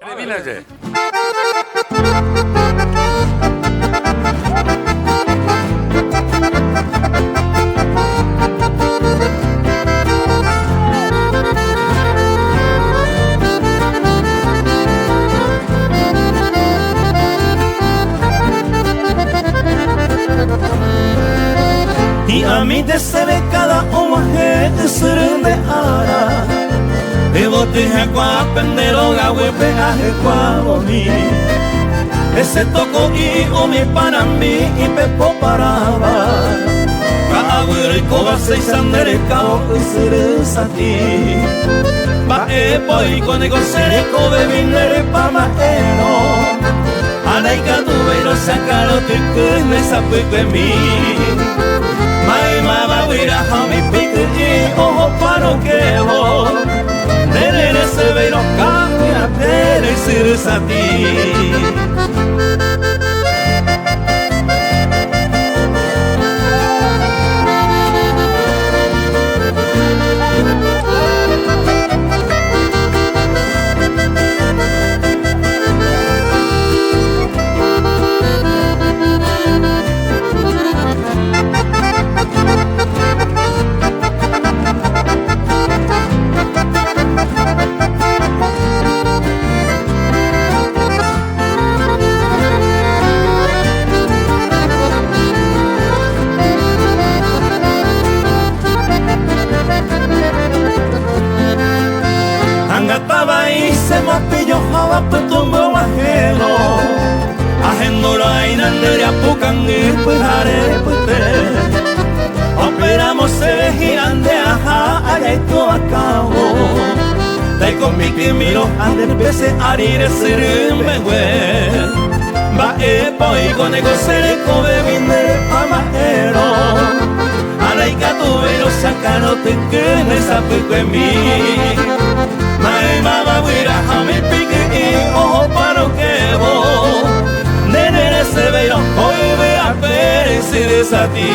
Eremína che. Hi'ãmínte chéve káda og̃uahẽ ysyry nde ára. Yvoty hyakuã pende rógaguýpe ahekuavomi. Hese toko'i umi panambi ipepo paráva. Ka'aguy roikóva chéicha nde rekávo ysyry satĩ. Mba'épa oiko niko che rekovemi nde repa mba'érõ. Ha ndaikatuvéi rochakãrõ tyky nde sapykuemi. Maymáva guyra ha umi piky'i ohopa rokévo. Nde reresevéi rokápe ha nde reisyry satĩ. Angata vai che mapilloháva pytũmby oguahẽrõ, ahendúrõ aína nde ryapu kangy pyhare pype. Upéramo chéve hi'ã nde aha ajaito akávo, ndaikomikymirõ ha nde pe che ári resyry mbegue. Mba'épa oiko niko che rekovégui nde repa mba'érõ, ha ndaikatuvéi rochakãrõ tyky nde sapykuemi. Maymáva guyra ha umi piky'i ohopa rokévo, nde neresẽvéi roho yvy apére ysyry satĩ.